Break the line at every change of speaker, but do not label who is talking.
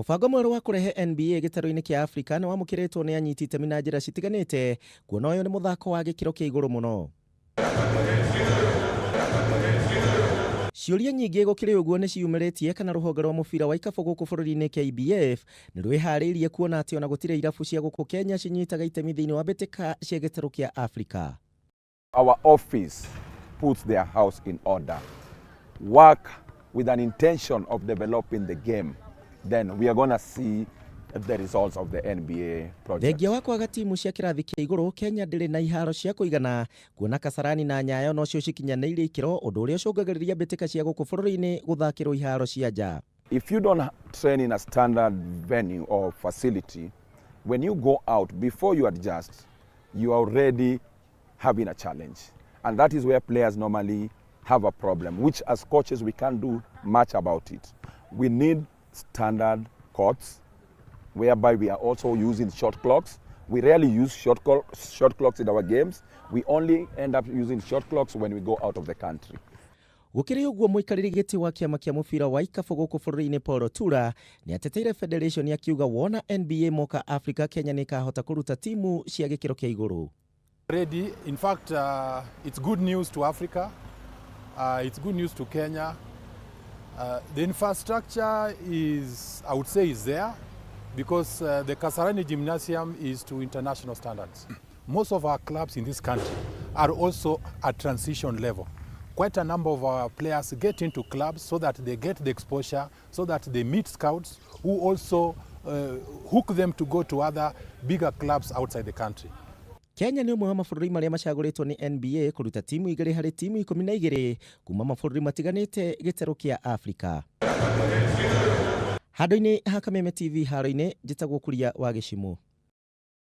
Mũbango mwerũ wa kũrehe NBA gĩtarũ-inĩ kĩa Afrika nĩ wamũkĩrĩtwo nĩ anyiti itemi na njĩra citiganĩte, kuona ũyũ nĩ mũthako wa gĩkĩro kĩa igũrũ mũno. Ciũria nyingĩ gũkĩrĩ ũguo nĩ ciumĩrĩtie kana rũhonge rwa mũbira wa ikabũ gũkũ bũrũri-inĩ KBF nĩ rwĩharĩirie kuona atĩ ona gũtirĩ irabu cia gũkũ Kenya cinyitaga itemi thĩinĩ wa mbĩtĩka cia gĩtarũ kĩa Afrika.
Our office puts their house in order, work with an intention of developing the game, then we are going to see the results of the NBA project.
Thengia wa kwaga timu cia kĩrathi kĩa igũrũ, Kenya ndĩrĩ na iharo cia kũigana kuona Kasarani na Nyayo nocio cikinyanĩirie ikĩro, ũndũ ũrĩa ũcũngagĩrĩria mbĩtĩka cia gũkũ bũrũri-inĩ gũthakĩrwo iharo cia nja.
If you don't train in a standard venue or facility, when you go out, before you adjust, you are already having a challenge. And that is where players normally have a problem, which as coaches we can't do much about it. We need standard courts, whereby we are also using shot clocks. We rarely use shot clocks in our games. We only end up using shot clocks when we go out of the country.
Gũkĩrĩ ũguo, mũikarĩri gĩtĩ wa kĩama kĩa mũbira wa ikabũ gũkũ bũrũri-inĩ Paul Otura nĩ ateteire federation akiuga wona NBA moka Africa, Kenya nĩ ĩkahota kũruta timu cia gĩkĩro kĩa igũrũ.
Ready. In fact, it's good news to Africa. It's good news to Kenya. The infrastructure is, I would say, is there because the Kasarani Gymnasium is to international standards. Most of our clubs in this country are also at transition level. Quite a number of our players get into clubs so that they get the exposure, so that they meet scouts who also hook them to go to other bigger clubs outside the country.
Kenya nĩ ũmwe wa mabũrũri marĩa macagũrĩtwo nĩ NBA kũruta timu 2 harĩ timu 12 kuma mabũrũri matiganĩte gĩtarũ kĩa Afrika. Handũ-inĩ ha Kameme TV haro-inĩ, njĩtagwo Kuria wa Gĩcimũ.